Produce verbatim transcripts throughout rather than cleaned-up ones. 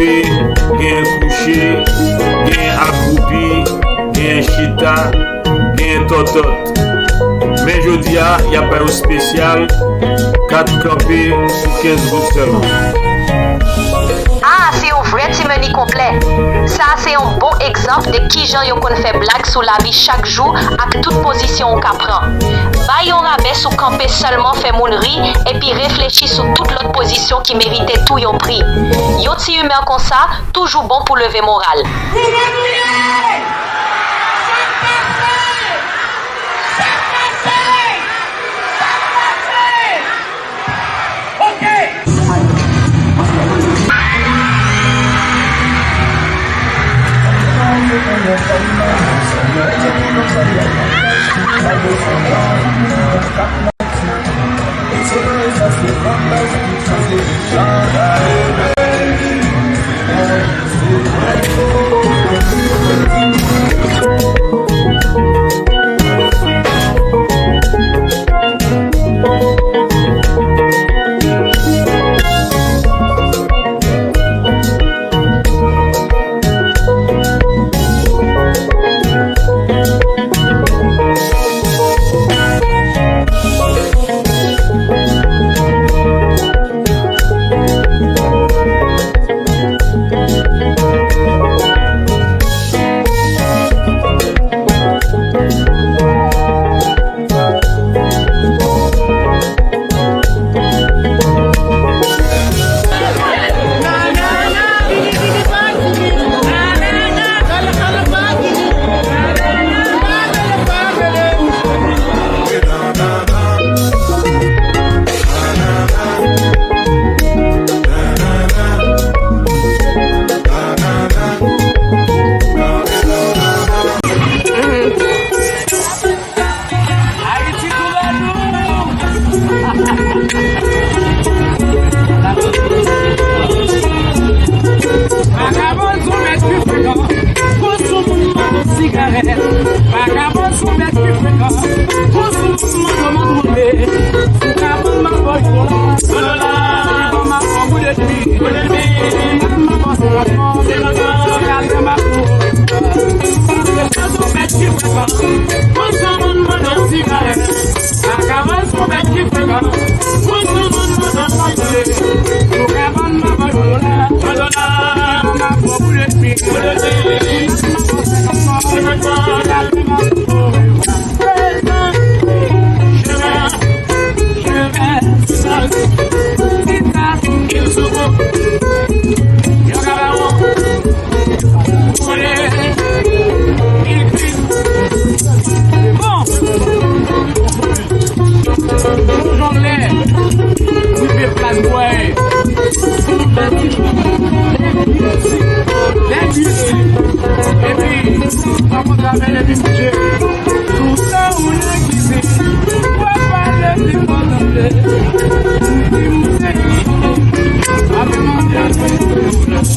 Genyen kouche, genyen akroupi, genyen chita, genyen tòtòt. Men jodi a, y ap ba yo spesyal, kat kanpe pou kenz goud sèlman. Ah, se yon vrè ti meni konplè. Sa a se yon bon egzanp de kijan yo konn fè blag sou lavi chak jou ak tout pozisyon ou ka pran. Bay yon rabè sou kanpe sèlman fè moun ri, epi reflechi sou tout lòt pozisyon ki merite tou yon pri. Yon ti imè konsa, toujou bon pou leve moral. Kouman nou ye? Sa k pase? Sa k pase? Sa k pase? Ok. Vagabon sou mèt ki frekan, kou sou moun mande sigarèt. Vagabon sou mèt ki frekan, kou sou moun mande mande. Ou ka ban m mapòch dola, dola, ban m mapòch bout etmi, bout etmi. Ban m mapòch se lòt bò, se lòt bò, se lòt bò. Vagabon sou mèt ki frekan, kou sou moun mande sigarèt. Vagabon sou mèt ki frekan, kou sou moun mande mande. Ou ka ban m mapòch dola, dola, ban m mapòch bout etmi, bout etmi. Bon. Rive plas bwè. Lè di, lè di. Epi, pa konn sa fè lè di bouje. Toutan ou nan kizin, w ap pale pi fò tande. Ou di ou se ki, ap mande al fè yon plas.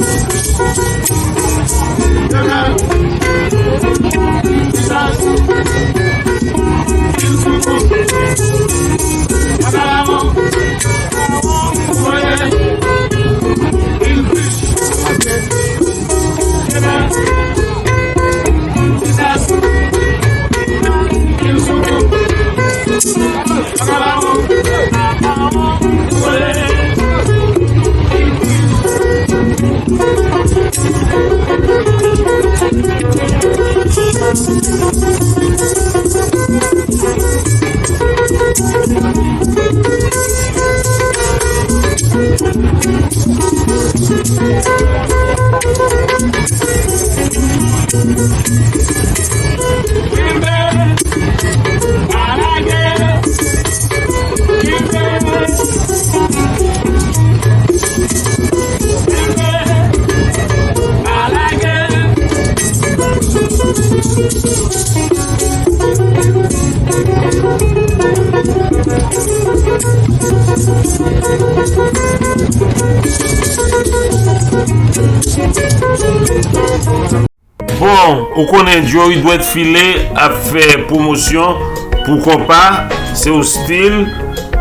Bon, ou konnen Joey Dwèt File ap fè pwomosyon pou konpa, se yon stil,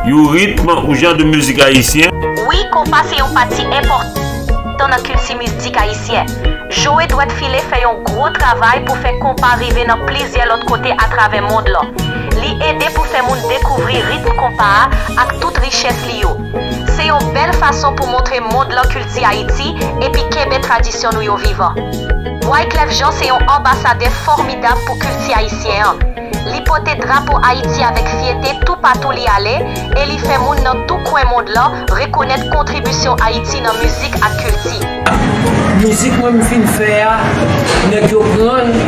yon ritm, yon jan de mizik ayisyen. Wi, konpa se yon pati enpòtan. tan nan kilti mizik ayisyen. Joe Dwèt File fè yon gwo travay pou fè konpa rive nan plizyè lòt kote atravè mond lan. Li ede pou fè moun dekouvri ritm konpa a ak tout richès li yo. Se yon bèl fason pou montre mond lan kilti Ayiti epi kenbe tradisyon nou yo vivan. Wyclef Jean se yon anbasadè fòmidab pou kilti ayisyen an. Li pote drapo Ayiti avèk fyète toupatou li ale e li fè moun nan tou kwen mond lan rekonèt kontribisyon Ayiti nan mizik ak kilti. Mizik mwen m fin fè a, nèg yo pran l,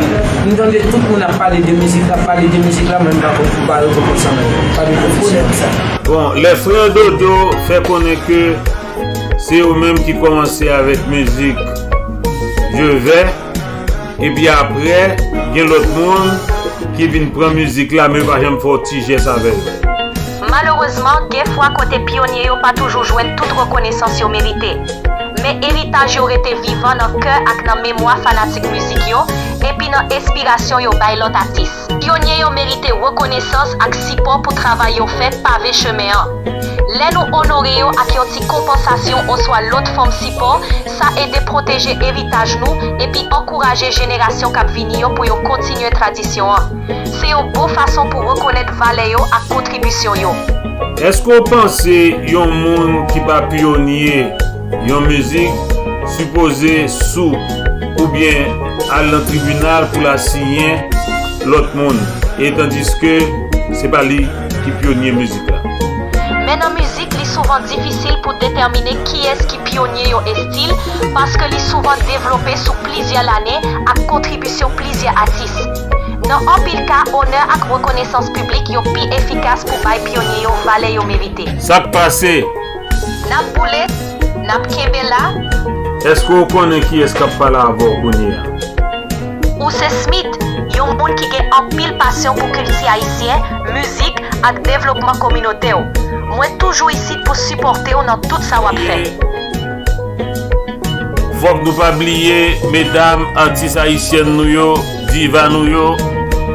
m tande tout moun ap pale de mizik la, ap pale de mizik la, men m pa konn pou ba yo konprann sa menm. Pa de pwoblèm sa. Bon, les frères Dodo fè konnen ke se yo menm ki kòmanse avèk mizik Je vais, epi aprè, gen lòt moun ki vin pran mizik la, men yo pa janm fè yon ti jès avè l. Malerezman, gen fwa kote pyonye yo pa toujou jwenn tout rekonesans yo merite. Men eritaj yo rete vivan nan kè ak nan memwa fanatik mizik yo, epi nan enspirasyon yo bay lòt atis. Pyonye yo merite rekonesans ak sipò pou travay yo fè pave chemen an. Lè nou onore yo ak yon ti konpansasyon oswa lòt fòm sipò, sa ede pwoteje eritaj nou epi ankouraje jenerasyon k ap vini yo pou yo kontinye tradisyon an. Se yon bon fason pou rekonèt valè yo ak kontribisyon yo. Èske w panse yon moun ki pa pyonye yon mizik sipoze sou oubyen al nan tribinal pou l asiyen lòt moun, e tandiske se pa li ki pyonye mizik la? Men nan mizik, li souvan difisil pou detèmine kiyès ki pyonye yon estil, paske li souvan devlope sou plizyè lane ak kontribisyon plizyè atis. Nan anpil ka, onè ak rekonesans piblik yo pi efikas pou bay pyonye yo valè yo merite. Sa k pase? N ap boule, n ap kenbe la. Èske w konnen kiyès k ap pale avè w kounye a? Ou se Smith, yon moun ki gen anpil pasyon pou kilti ayisyen, mizik, ak devlopman kominote w. Mwen toujou isit pou sipòte w nan tout sa w ap fè. Fòk nou pa bliye medam atis ayisyèn nou yo, diva nou yo.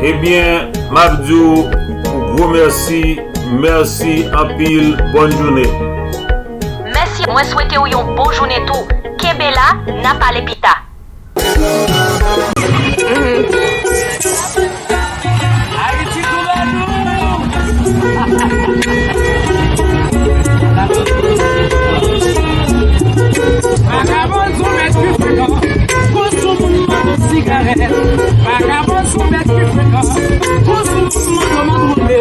Ebyen, m ap di w gwo mèsi, mèsi anpil, bòn jounen. Mèsi, mwen swete w yon bon jounen tou. Kenbe la, n a pale pita. Ayiti doulè nou. Vagabon sou mèt ki frekan. Kou sou moun mande sigarèt. Vagabon sou mèt ki frekan. Kou sou moun mande mande.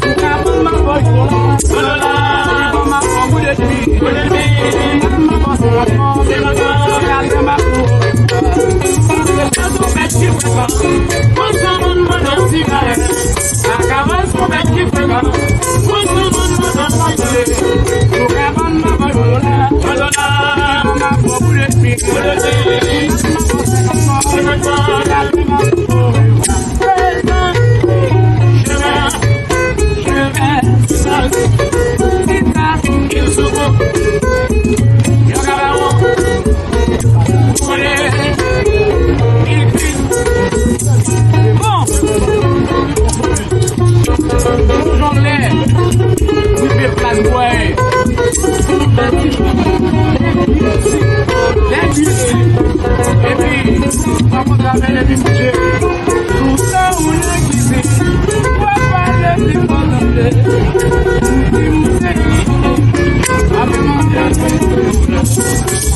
Ou ka ban m mapòch dola. Dola. Ou ka ban m mapòch bout de dri. Bout de dri. Ou ka ban m mapòch mapòch. Se mapòch. Ou ka ban m mapòch. Bon! Yon lè, rive plas bwè, lè piti, lè piti, epi, pa konn travèse lè piti, toutan ou nan kizin, wè pale pi fò tande, ou di m se li, ap mande a tout moun.